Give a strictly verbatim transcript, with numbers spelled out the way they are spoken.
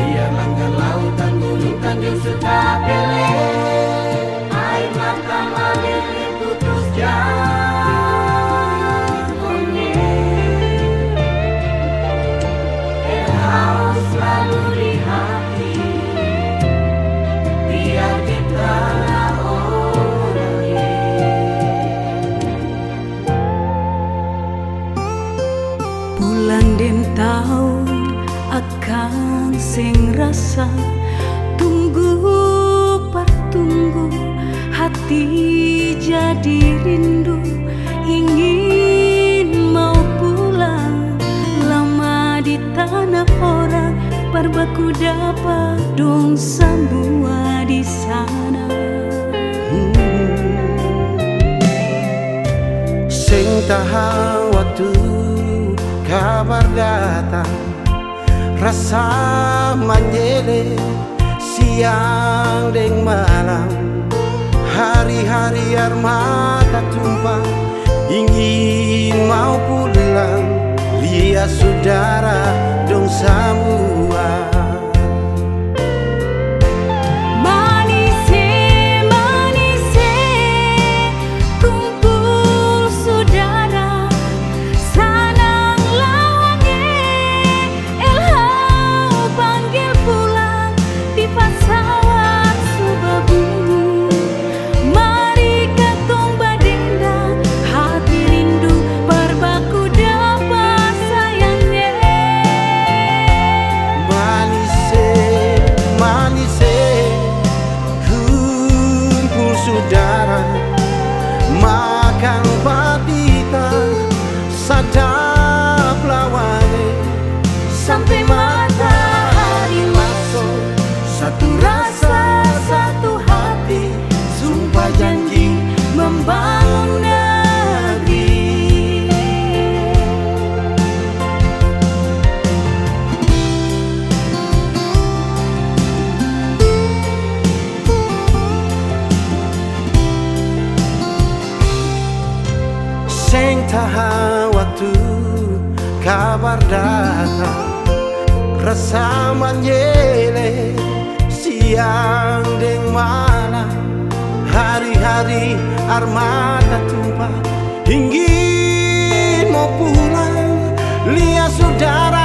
Biar langgar lautan, gunung tanjung su tapele, aer mata malele putus jakonye. Haus slalu di hati, biar di tana orang. Pulang deng tau akang seng rasa, tunggu par tunggu, hati jadi rindu, ingin mau pulang. Lama di tana orang, par baku dapa dong samua di sana. Seng tahan waktu kabar datang, rasa manyele siang deng malam, hari-hari aer mata tumpah, ingin mau pulang, lia sudara dong samua. Manise, manise, kumpul sudara, sanang lawange, elhau panggel pulang, di pasawat su babunyi. Mari katong badendang, hati rindu par baku dapa sayang e. Manise, manise, kumpul sudara, makang patita, sadap lawan e, sampe matahari maso, satu rasa, satu hati, sumpah janji membangun negeri. Seng tahan waktu kabar datang, rasa manyele siang deng malam, hari-hari aer mata tumpah, ingin mo pulang, lia sudara